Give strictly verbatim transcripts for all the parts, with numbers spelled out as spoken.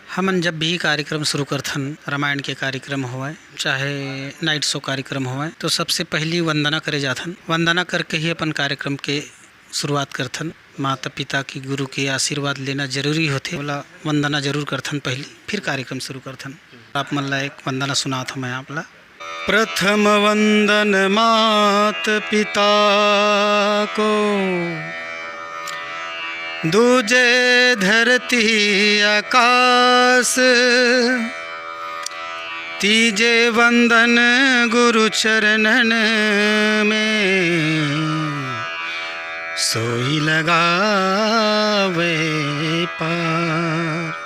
हमन जब भी कार्यक्रम शुरू करथन, रामायण के कार्यक्रम होवय, चाहे नाइट शो कार्यक्रम होवय, तो सबसे पहली वंदना करे जाथन। वंदना करके ही अपन कार्यक्रम के शुरुआत करथन। माता पिता की, गुरु के आशीर्वाद लेना जरूरी होथे। ओला वंदना जरूर करथन पहली, फिर कार्यक्रम शुरू करथन। आप मन ला एक वंदना सुनात हूँ मैं आप ला। प्रथम वंदन मात पिता को, दूजे धरती आकाश, तीजे वंदन गुरु चरणन में, सोई लगावे पार।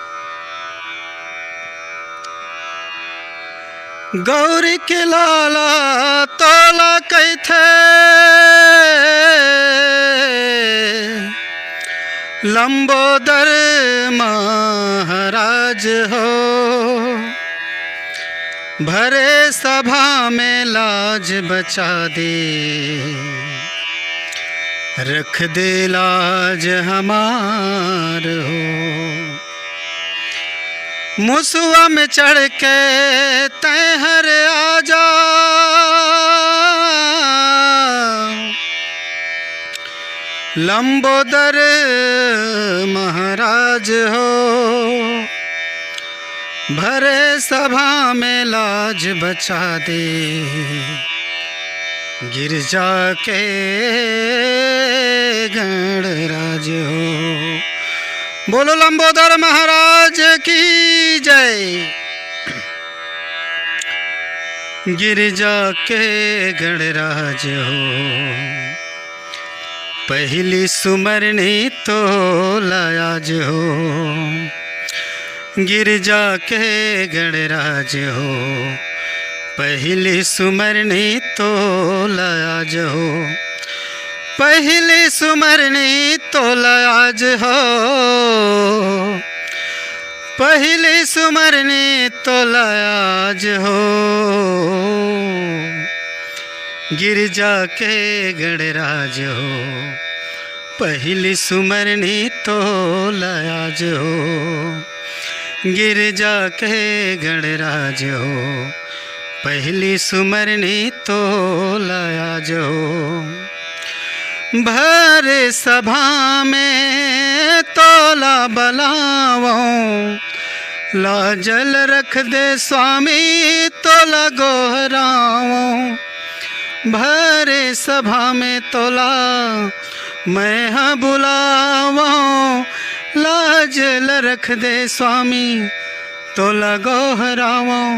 गौरी के लाला तोला कहिथे, लंबोदर महाराज हो, भरे सभा में लाज बचा दे, रख दे लाज हमार हो। मुसुआ में चढ़ के तैं हर आजा, लंबोदर महाराज हो, भरे सभा में लाज बचा दे, गिरजा के गणराज हो। बोलो लंबोदर महाराज की जय। गिरजा के गणराज हो, पहली सुमरनी तोला आज हो। गिरजा के गणराज हो, पहली सुमरनी तोला आज हो। पहली सुमरनी तोला आज हो, पहली सुमरनी तोला आज हो। गिरजा के गणराज हो, पहली सुमरनी तोला आज हो। गिरजा के गणराज हो, पहली सुमरनी तोला आज हो। भरे सभा में तोला बलावों, लाजल रख दे स्वामी तोला गोहरावों। भरे सभा में तोला मैं हा बुलावों, लाजल रख दे स्वामी तोला गोहरावों।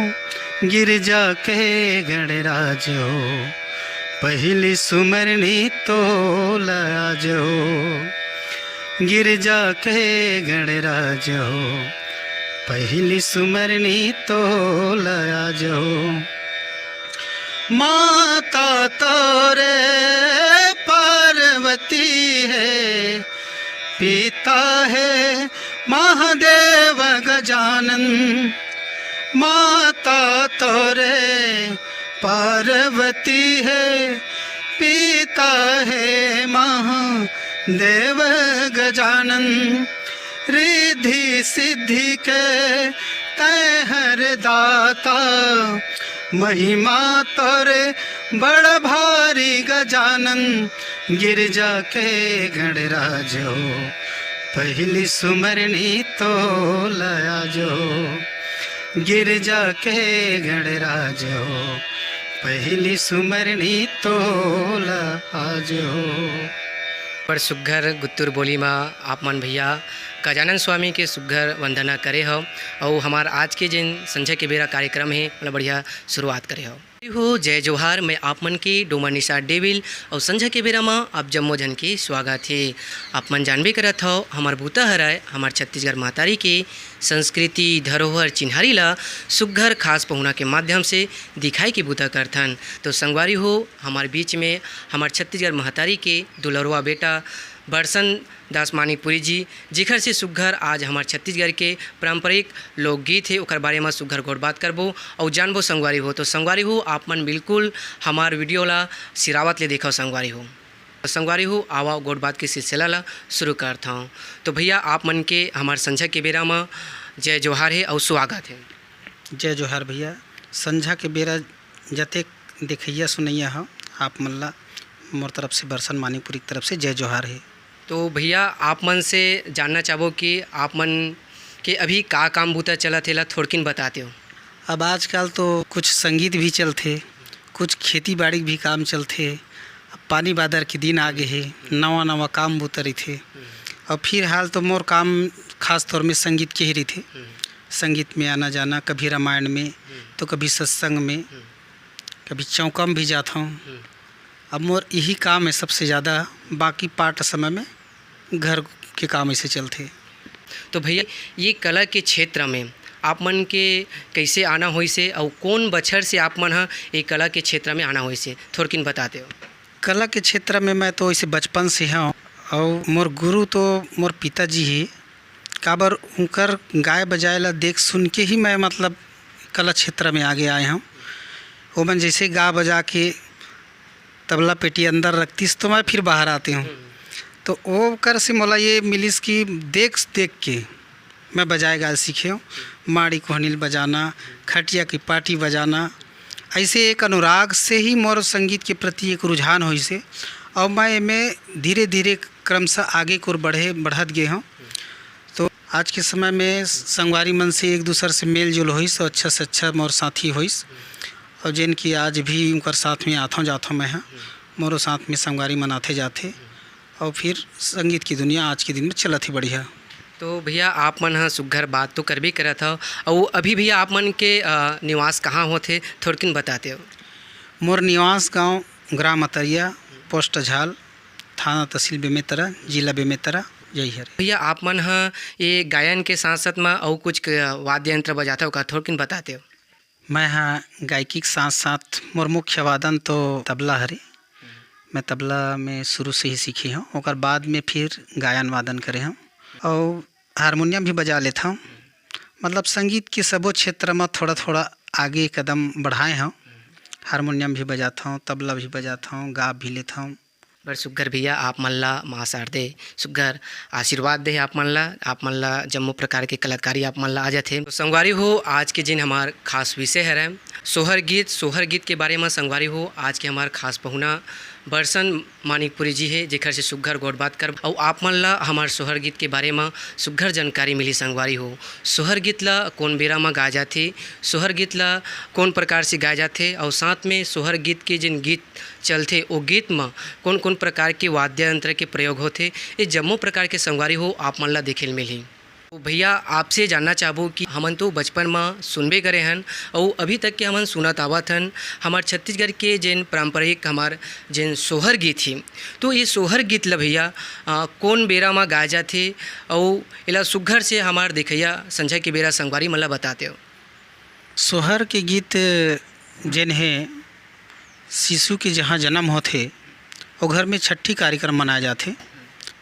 गिरजा के गणराज हो, पहली सुमरनी तोला आज हो। गिरजा के गणराज हो, पहली सुमरनी तोला आज हो। माता तोरे पार्वती है, पिता है महादेव गजानन। माता तोरे पार्वती है, पिता है महादेव गजानन। रिद्धि सिद्धि के तैं हर दाता, महिमा तोरे बड़ भारी गजानन। गिरजा के गणराज हो, पहली सुमरनी तोला आज हो। गिरजा के गणराज हो, पहली सुमरनी तोला आज हो। बड़ सुग्घर गुत्तुर बोली म आप मन भैया गजानन स्वामी के सुग्घर वंदना करे हव, अउ हमार आज के जेन संझा के बेरा कार्यक्रम हे, ओला बढ़िया शुरुआत करे हव। हो, जय जोहार, मैं आप मन के डोमा निशा डेविल, अउ संझा के बेरा म आप जम्मो झन के स्वागत हे। आप मन जानबे करत हव, हमार बूता हरय हमार छत्तीसगढ़ महतारी के संस्कृति, धरोहर, चिन्हारी ला सुग्घर खास पहुना के माध्यम से दिखाए के बूता करथन। तो संगवारी हो, हमार बीच में हमार छत्तीसगढ़ महतारी के दुलरवा बेटा बरसन दास मानिकपुरी जी, जेखर से सुग्घर आज हमार छत्तीसगढ़ के पारंपरिक लोकगीत हे, ओकर बारे म सुग्घर गोठ बात करबो अउ जानबो संगवारी हो। तो संगवारी हो, आप मन बिल्कुल हमार वीडियो ला सिरावत ले देखव संगवारी हो। संगवारी हो, आवा गोठ बात के सिलसिला ला शुरू करत हव। तो भैया, आप मन के हमार संझा के बेरा म जय जोहार हे अउ स्वागत हे। जय जोहार भैया। संझा के बेरा जतेक देखइया सुनइया ह, आप मन ला मोर तरफ से, बरसन मानिकपुरी के तरफ से जय जोहार हे। तो भैया, आप मन से जानना चाहबो कि आप मन के अभी का काम बूता चलत हे, ला थोड़किन बतातेव। अब आजकल तो कुछ संगीत भी चलथे, कुछ खेती बाड़ी के भी काम चलथे। अब पानी बादर के दिन आ गे हे, नवा नवा काम बूता रहिथे। अब फिलहाल तो मोर काम खास तौर में संगीत के ही रहिथे। संगीत में आना जाना, कभी रामायण में, तो कभी सत्संग में, कभी चौका में भी जात हूँ। अब मोर यही काम है सबसे ज़्यादा, बाकी part समय में घर के काम ऐसे चलथे। तो भैया, ये कला के क्षेत्र में आप मन के कैसे आना होइस हे, अउ कौन बछर से आप मन ह ये कला के क्षेत्र में आना होइस हे, थोड़किन बतातेव। कला के क्षेत्र में मैं तो ऐसे बचपन से हूँ, अउ मोर गुरु तो मोर पिताजी ही, काबर उनकर गाय बजाए ला देख सुन के ही मैं, मतलब, कला क्षेत्र में आगे आए हूँ। ओमन जैसे गा बजा के तबला पेटी अंदर रखतिस तो मैं फिर बाहर आते हूँ। तो ओकर से मोला ये मिलिस कि देख देख के मैं बजाए गाए सीखे हूँ। माड़ी कोहनिल बजाना, खटिया की पाटी बजाना, ऐसे एक अनुराग से ही मोर संगीत के प्रति एक रुझान होइस हे। और मैं एमे धीरे धीरे क्रमशः आगे को बढ़े बढ़त गे हूँ। तो आज के समय में संगवारी मन से एक दूसर से मेल जोल होइस, और अच्छा से अच्छा मोर साथी होइस, और जेन कि आज भी उनकर साथ में आथों जाथों मैं ह, मोरो साथ में संगवारी मन आथे जाथे, और फिर संगीत की दुनिया आज के दिन में चलत ही बढ़िया। तो भैया, आप मन ह सुग्घर बात तो करबे करत हव, अउ अभी भैया आप मन के, अ, निवास कहाँ होथे, थोड़किन बतातेव। मोर निवास गांव ग्राम अतरिया, पोस्ट झाल, थाना तहसील बेमेतरा, जिला बेमेतरा, यही हरे। भैया, आप मन ह ये गायन के साथ-साथ म अउ कुछ क-, वाद्य यंत्र बजाथव का? थोड़किन बतातेव। मैं ह गायकी के साथ-साथ मोर मुख्य वादन तो तबला हरे। मैं तबला में शुरू से ही सीखे हूँ, ओकर बाद में फिर गायन वादन करे हूँ। अउ हारमोनियम भी बजा लेथव। मतलब, संगीत के सबो क्षेत्र म थोड़ा-थोड़ा आगे कदम बढ़ाए हव। हारमोनियम भी बजाथव, तबला भी बजाथव, गा भी लेथव। बड़ सुग्घर भैया, आप मन ला माँ शारदे सुग्घर आशीर्वाद दे आप मन ला, आप मन ला जम्मो प्रकार के कलाकारी आप मन ला आ जाथे। तो संगवारी हो, आज के जिन हमार खास विषय हरे सोहर गीत, सोहर गीत के बारे म संगवारी हो, आज के हमार खास पहुना बरसन मानिकपुरी जी हे, जेखर से सुग्घर गोठ बात करब। अउ आप मन ला हमर सोहर गीत के बारे म सुग्घर जानकारी मिलही संगवारी हो। सोहर गीत ला कोन बेरा म गाए जाथे, सोहर गीत ला कोन प्रकार से गाए जाथे, अउ साथ में सोहर गीत के जेन गीत चलथे, ओ गीत म कोन-कोन प्रकार के वाद्य यंत्र के प्रयोग होथे, ये जम्मो प्रकार के संगवारी हो आप मन ला देखे ल मिलही। तो भैया, आपसे जानना चाहबो कि हमन तो बचपन म सुनबे करे हन, अउ अभी तक के हमन सुनत आवत हन, हमर छत्तीसगढ़ के जेन पारंपरिक, हमर जेन सोहर गीत हे, तो ये सोहर गीत ल भैया, अ, कोन बेरा म गाए जाथे, अउ एला सुग्घर से हमर देखइया संझा के बेरा संगवारी मन ल बतातेव। सोहर के गीत जेन हे, शिशु के जहाँ जन्म होथे, ओ घर में छट्ठी कार्यक्रम मनाए जाथे।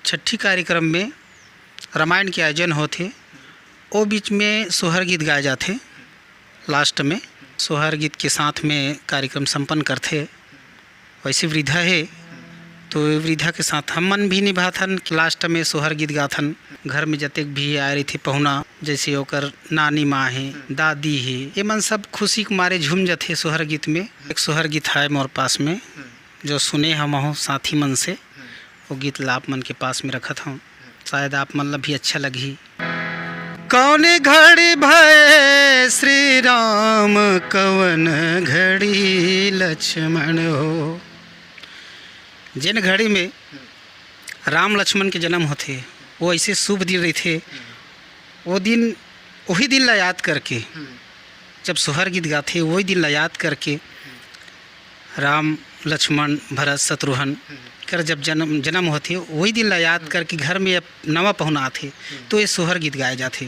छट्ठी कार्यक्रम में रामायण के आयोजन होथे, ओ बीच में सोहर गीत गाए जाथे। लास्ट में सोहर गीत के साथ में कार्यक्रम संपन्न करथे। वैसे वृद्धा हे, तो वृद्धा के साथ हम मन भी निभाथन। लास्ट में सोहर गीत गाथन। घर में जतेक भी आए रहिथे पहुना, जैसे ओकर नानी माँ हे, दादी हे, ये मन सब खुशी के मारे झूम जथे सोहर गीत में। एक सोहर गीत है मोर पास में, जो सुने हम हो साथी मन से, वो गीत ला आप मन के पास में रखत हूँ, शायद आप मन ला भी अच्छा लगही। कौन घड़ी भय श्री राम, कौन घड़ी लक्ष्मण हो। जिन घड़ी में राम लक्ष्मण के जन्म होथे, वो ऐसे शुभ दिन रहिथे, वो दिन, वही दिन ला याद करके, जब सोहर गीत गाथे, वही दिन ला याद करके राम, लक्ष्मण, भरत, शत्रुघ्न कर जब जन्म, जन्म होथे, वही दिन ला याद करके घर में अब नवा पहुना आथे, तो ये सोहर गीत गाए जाथे।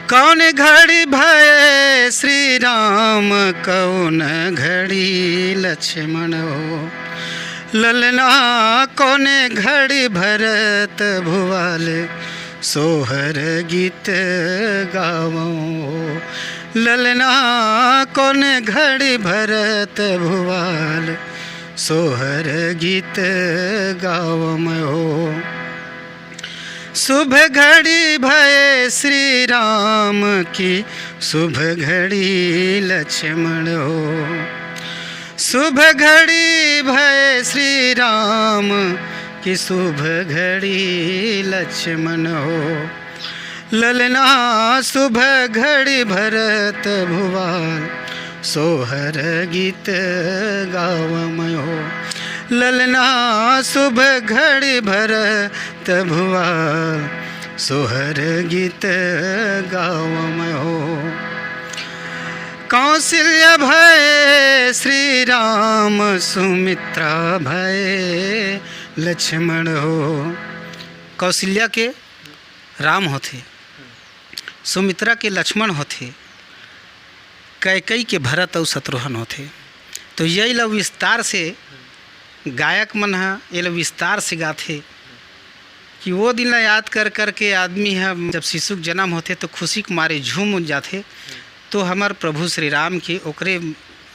कौन घड़ी भय श्री राम, कौन घड़ी लक्ष्मण हो। ललना कौन घड़ी भरत भुआल, सोहर गीत गावो। ललना कौन घड़ी भरत भुआल, सोहर गीत गावम हो। शुभ घड़ी भये श्री राम की, शुभ घड़ी लक्ष्मण हो। शुभ घड़ी भये श्री राम की, शुभ घड़ी लक्ष्मण हो। ललना शुभ घड़ी भरत भुवाल, सोहर गीत गावम हो। ललना शुभ घड़ी भरत भुवाल, सोहर गीत गावम हो। कौशल्या भये श्री राम, सुमित्रा भये लक्ष्मण हो। कौशल्या के राम होथे, सुमित्रा के लक्ष्मण होथे, कैकई के भरत अउ शत्रुघ्न होथे। तो यही ला विस्तार से गायक मन ह ये ला विस्तार से गाथे कि वो दिन ला याद कर कर के आदमी ह जब शिशु के जन्म होथे तो खुशी के मारे झूम उठ जाथे। तो हमर प्रभु श्री राम के ओकरे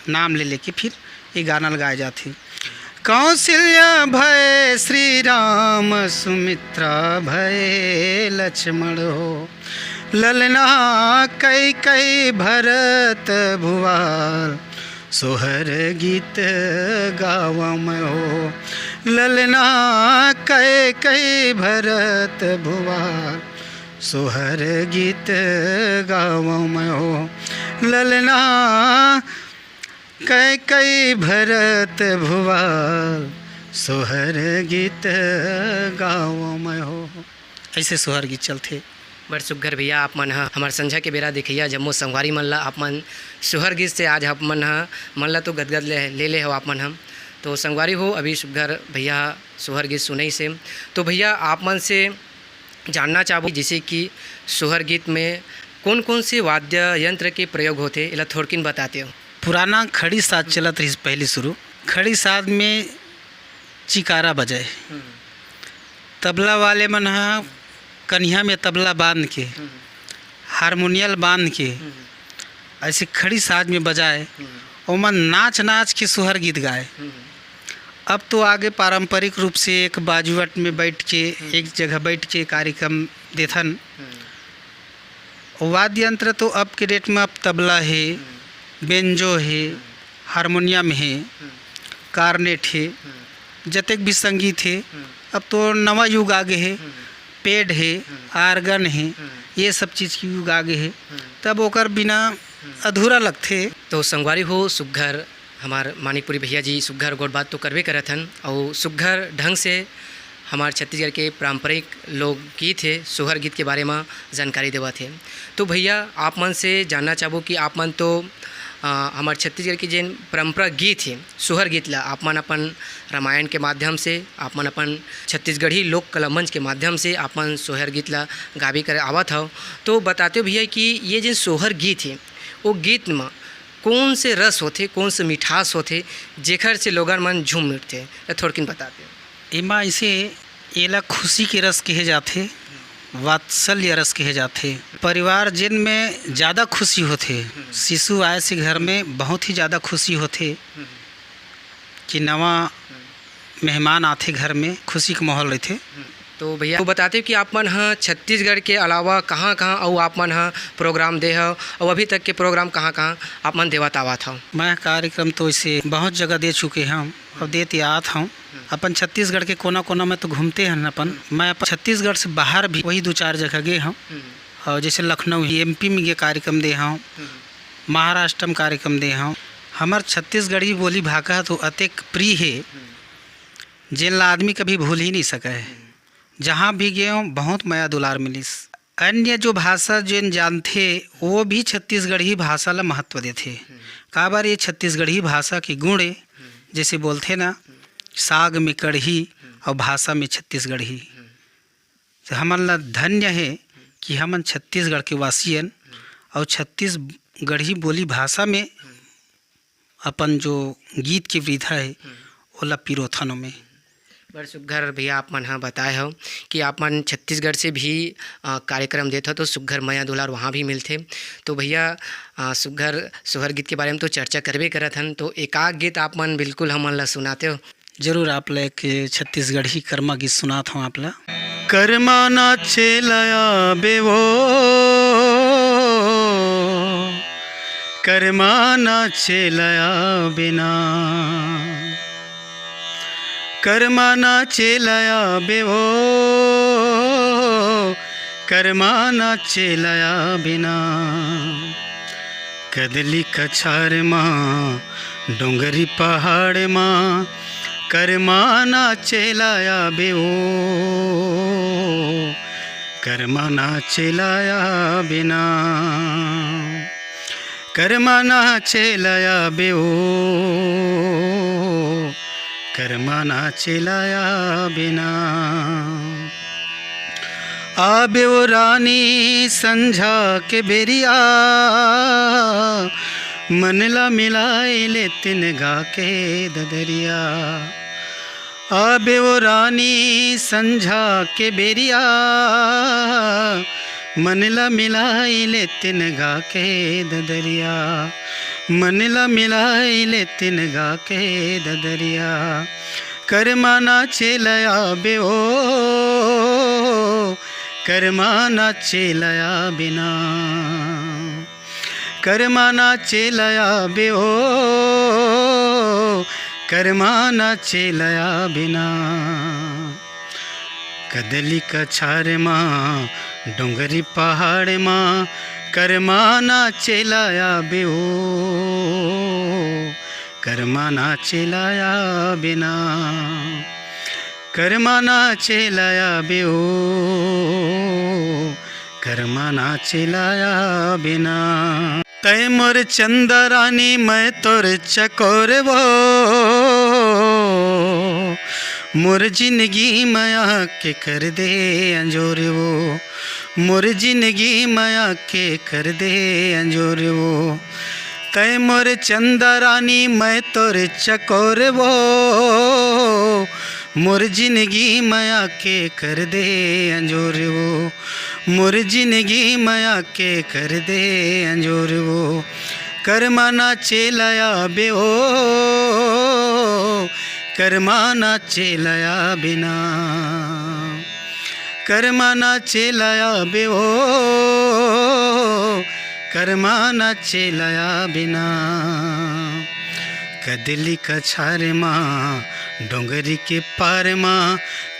नाम ले लेके फिर ये गाना ल गाए जाथे। कौशल्या भये श्री राम, सुमित्रा भये लक्ष्मण हो। ललना कैकई भरत भुवाल, सोहर गीत गावम हो। ललना कैकई भरत भुवाल, सोहर गीत गावम हो। ललना कैकई भरत भुवाल, सोहर गीत गावम हो। ऐसे सोहर गीत चलथे। बड़ सुग्घर भैया, आप मन ह हमर संझा के बेरा देखइया जम्मो संगवारी मन ला, आप मन सोहर गीत से आज आप मन ह मन ला तो गदगद ले, ले, ले हो आप मन ह। तो संगवारी हो, अभी सुग्घर भैया ह सोहर गीत सुनई से। तो भैया, आप मन से जानना चाहबो, जैसे कि सोहर गीत में कौन-कौन से वाद्य यंत्र के प्रयोग होथे, एला थोड़किन बताते हो। पुराना खड़ी साज चलत रहिस पहली शुरू। खड़ी साज में चिकारा बजाए। हम्म। तबला वाले मन ह कनिहा में तबला बांध के, हम्म। हारमोनियल बांध के, हम्म। ऐसे खड़ी साज में बजाए। हम्म। ओमन नाच नाच के सोहर गीत गाए। हम्म। अब तो आगे पारंपरिक रूप से एक बाजुवट में बैठ के, हम्म। एक जगह बैठ के कार्यक्रम देथन। हम्म। वाद्य यंत्र तो अब के डेट में अब तबला हे, हम्म। बेंजो हे, हम्म। हारमोनियम हे, हम्म। कार्नेट हे, हम्म। जतेक भी संगीत हे, हम्म। अब तो नवा युग आ गे हे, हम्म। पेड हे, हम्म। आर्गन हे, हम्म। ये सब चीज के युग आ गे हे। हम्म। तब ओकर बिना हम्म। अधूरा लगथे। तो संगवारी हो, सुग्घर हमार मानिकपुरी भैया जी सुग्घर गोठ बात तो करबे करत हन, अउ सुग्घर ढंग से हमार छत्तीसगढ़ के पारंपरिक लोकगीत हे, सोहर गीत के बारे म जानकारी देवत हे। तो भैया, आप मन से जानना चाहबो कि आप मन तो, अ, हमार छत्तीसगढ़ के जेन परंपरा गीत हे, सोहर गीत ला आप मन अपन रामायण के माध्यम से, आप मन अपन छत्तीसगढ़ी लोक कला मंच के माध्यम से आप मन सोहर गीत ला गाबे करे आवत हव। तो बताते हो भैया कि ये जेन सोहर गीत हे, वो गीत म कौन से रस होथे, कौन से मिठास होथे, जेखर से लोगन मन झूम उठथे? या थोड़किन बताते हो। एमा इसे एला खुशी के रस कहे जाथे, वात्सल्य रस कहे जाथे। परिवार जिन में ज़्यादा खुशी होथे, शिशु आए से घर में बहुत ही ज़्यादा खुशी होथे कि नवा मेहमान आथे घर में, खुशी के माहौल रहिथे। तो भैया, तो बताते हो कि आप मन ह छत्तीसगढ़ के अलावा कहाँ-कहाँ अउ आप मन ह प्रोग्राम दे हव, अउ अभी तक के प्रोग्राम कहाँ-कहाँ आप मन देवत आवत हव? मैं कार्यक्रम तो इसे बहुत जगह दे चुके हूँ और देते आत हूँ। अपन छत्तीसगढ़ के कोना-कोना में तो घूमते हैं अपन। मैं अपन छत्तीसगढ़ से बाहर भी वही दो चार जगह गए हूँ। और जैसे लखनऊ ही एमपी में ये कार्यक्रम दे हूँ, महाराष्ट्र में कार्यक्रम दे हूँ। हमर छत्तीसगढ़ी बोली भाखा तो अतेक प्रिय हे, जेन ला आदमी कभी भूल ही नहीं सके है। जहाँ भी गए हूँ, बहुत मया दुलार मिलिस। अन्य जो भाषा जेन जानथे, वो भी छत्तीसगढ़ी भाषा ला महत्व देथे। काबर ये छत्तीसगढ़ी भाषा के गुण ए, जैसे बोलथे ना, साग में कढ़ी और भाषा में छत्तीसगढ़ी। तो हमन ला धन्य हे कि हमन छत्तीसगढ़ के वासी हन और छत्तीसगढ़ी बोली भाषा में अपन जो गीत के विधा हे, ओला पिरोथन ओमे। बड़ सुग्घर भैया आप मन ह बताए हव कि आप मन छत्तीसगढ़ से भी, अ, कार्यक्रम देत हव, तो सुग्घर मया दुलार वहाँ भी मिलथे। तो भैया, अ, सुग्घर सोहर गीत के बारे में तो चर्चा करबे करत हन, तो एकाक गीत आप मन बिल्कुल हमन ला सुनाते हो। जरूर, आप ला एक छत्तीसगढ़ी कर्मा गीत सुनात हौं आप ला। कर्मा नाचे ला आबे वो, कर्मा नाचे ला आबे ना। कर्मा नाचे ला आबे वो, कर्मा नाचे ला आबे ना। कदली कछार मा, डोंगरी पहाड़ मा, कर्मा नाचे ला आबे वो, कर्मा नाचे ला आबे ना। कर्मा नाचे ला आबे वो, कर्मा नाचे ला आबे ना। आबे वो रानी संझा के बेरिया, मन ला मिलाए ले तिन गा के ददरिया। आबे वो रानी संझा के बेरिया, मन ला मिलाए ले तिन गा के ददरिया। मन ला मिलाए ले तिन गा के ददरिया। कर्मा नाचे ला आबे वो, कर्मा नाचे ला आबे ना। कर्मा नाचे ला आबे वो, कर्मा नाचे ला आबे ना। कदली कछार मा, डोंगरी पहाड़ मा, कर्मा नाचे ला आबे वो, कर्मा नाचे ला आबे ना। कर्मा नाचे ला आबे वो, कर्मा नाचे ला आबे ना। तै मोर चंदा रानी, मैं तोर चकोर वो, मोर जिंदगी माया के कर दे अंजोर वो, मोर जिंदगी माया के कर दे अंजोर वो। तै मोर चंदा रानी, मैं तोर चकोर वो, मोर जिंदगी माया के कर दे अंजोर वो, मोर जिंदगी माया के कर दे अंजोर वो। कर्मा नाचे ला आबे वो, कर्मा नाचे ला आबे ना। कर्मा नाचे ला आबे वो, कर्मा नाचे ला आबे ना। कदली कछार मा, डोंगरी के पार मा,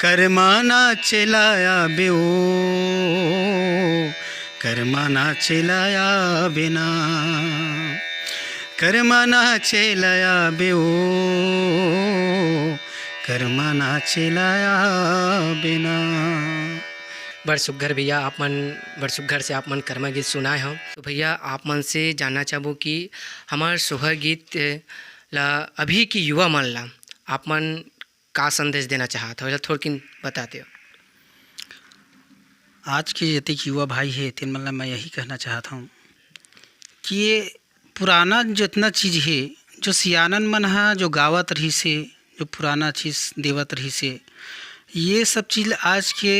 कर्मा नाचे ला आबे वो, कर्मा नाचे ला आबे ना। कर्मा नाचे ला आबे वो, कर्मा नाचे ला आबे ना। बड़ सुग्घर भैया, आप मन बड़ सुग्घर से आप मन कर्मा गीत सुनाए हव। तो भैया, आप मन से जानना चाहबो कि हमर सोहर गीत ला अभी के युवा मन ला आप मन का संदेश देना चाहत हव, एला थोड़किन बता देव। आज के जतेक युवा भाई हे, तेन मन ला मैं यही कहना चाहत हौं कि ये पुराना जितना चीज हे, जो सियानन मन ह जो गावत रहिस हे, जो पुराना चीज देवत रहिस हे, ये सब चीज ल आज के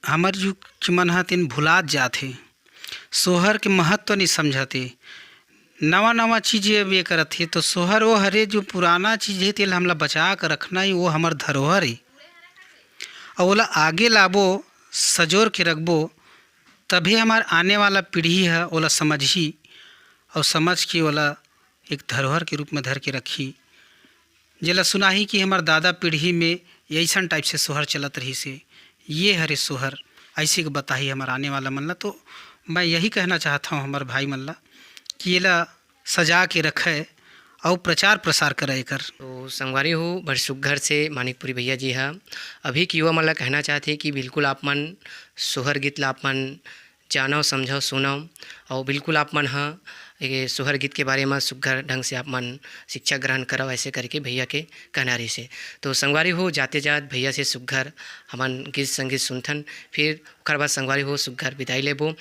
हमर युग के मन ह तेन भुलात जात हे। सोहर के महत्व नइ समझत हे। नवा-नवा चीज ये, ये करत हे, तो सोहर वो हरे जो पुराना चीज हे, तेला हमला बचा के रखना हे, वो हमर धरोहर हे। अउ ओला आगे लाबो, सजोर के रखबो, तभे हमर आने वाला पीढ़ी ह ओला समझही, अउ समझ के ओला एक धरोहर के रूप में धर के रखही। जेला सुनाही कि हमर दादा पीढ़ी में अइसन type से सोहर चलत रहिस हे, ये हरे सोहर, अइसे के बताही हमर आने वाला मन ला। तो मैं यही कहना चाहत हौं हमर भाई मन ला कि एला सजा के रखे अउ प्रचार प्रसार करे एकर। तो संगवारी हो, बड़ सुग्घर से मानिकपुरी भैया जी ह अभी के युवा मन ला कहना चाहत हे कि बिल्कुल आप मन सोहर गीत ला आप मन जानव, समझव, सुनव, अउ बिल्कुल आप मन ह ये सोहर गीत के बारे म सुग्घर ढंग से आप मन शिक्षा ग्रहण करव, अइसे करके भैया के कहना रहिस हे। तो संगवारी हो, जाते जात भैया से सुग्घर हमन गीत संगीत सुनथन, फिर ओकर बाद संगवारी हो सुग्घर बिदाई लेबो।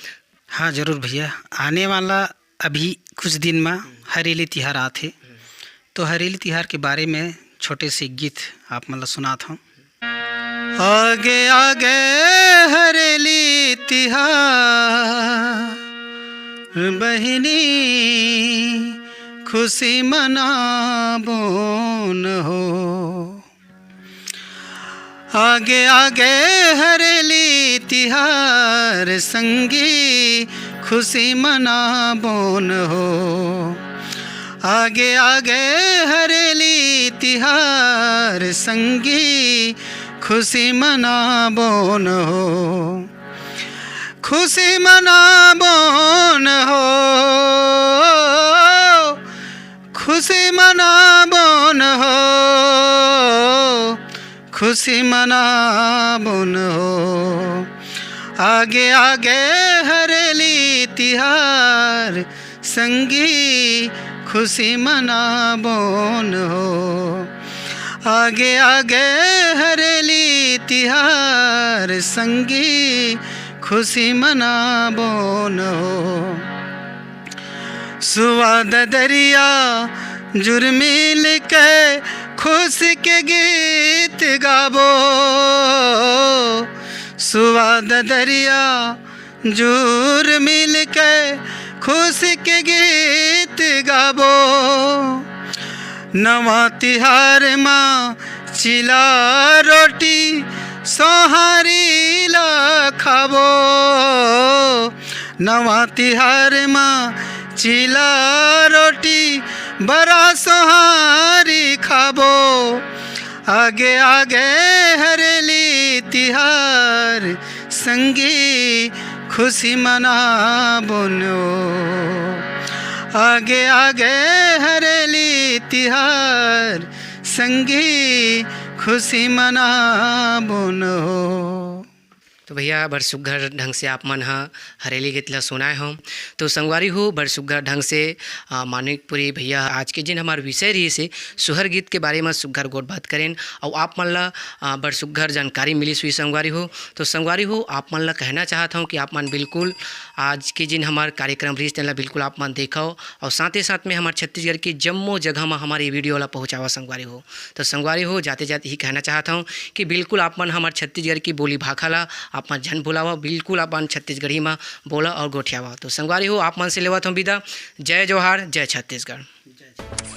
हाँ, जरूर भैया, आने वाला अभी कुछ दिन म हरेली तिहार आत हे, तो हरेली तिहार के बारे में छोटे से गीत आप मन ला सुनात हौं। आगे आगे हरेली तिहार बहिनी, खुशी मनाबोन हो। आगे आगे हरेली तिहार संगी, खुशी मनाबोन हो। आगे आगे हरेली तिहार संगी, खुशी मनाबोन हो। खुशी मनाबोन हो, खुशी मनाबोन हो, खुशी मनाबोन हो। आगे आगे हरेली तिहार संगी, खुशी मनाबोन हो। आगे आगे हरेली तिहार संगी, खुशी मनाबोन हो। सुवाद दरिया जुर मिल के खुश के गीत गाबो। सुवाद दरिया जुर मिल के खुश के गीत गाबो। नवा तिहार मा चिला रोटी सोहारी ला खाबो। नवा तिहार मा चिला रोटी बरा सोहारी खाबो। आगे आगे हरेली तिहार संगी, खुशी मनाबोन हो। आगे आगे हरेली तिहार संगी, खुशी मनाबोन हो। तो भैया, बड़ सुग्घर ढंग से आप मन ह हरेली गीत ला सुनाए हो। तो संगवारी हो, बड़ सुग्घर ढंग से, अ, मानिकपुरी भैया आज के जिन हमार विषय रहिस हे सुहर गीत के बारे म सुग्घर गोठ बात करेन, अउ आप मन ला, अ, बड़ सुग्घर जानकारी मिलिस हुई संगवारी हो। तो संगवारी हो, आप मन ला कहना चाहत हूँ कि आप मन बिल्कुल आज के जिन हमार कार्यक्रम रहिस तेन ला बिल्कुल आप मन देखव, अउ साथे साथ में हमार छत्तीसगढ़ के जम्मो जगह म हमार ये video ला पहुँचावा संगवारी हो। तो संगवारी हो, जाते जाते ही कहना चाहत हूँ कि बिल्कुल आप मन हमर छत्तीसगढ़ की बोली भाखा ला आप मन झन भुलावा, बिल्कुल आप मन छत्तीसगढ़ी मा बोला और गोठियावा। तो संगवारी हो, आप मन से लेवत हूँ विदा। जय जोहार, जय छत्तीसगढ़।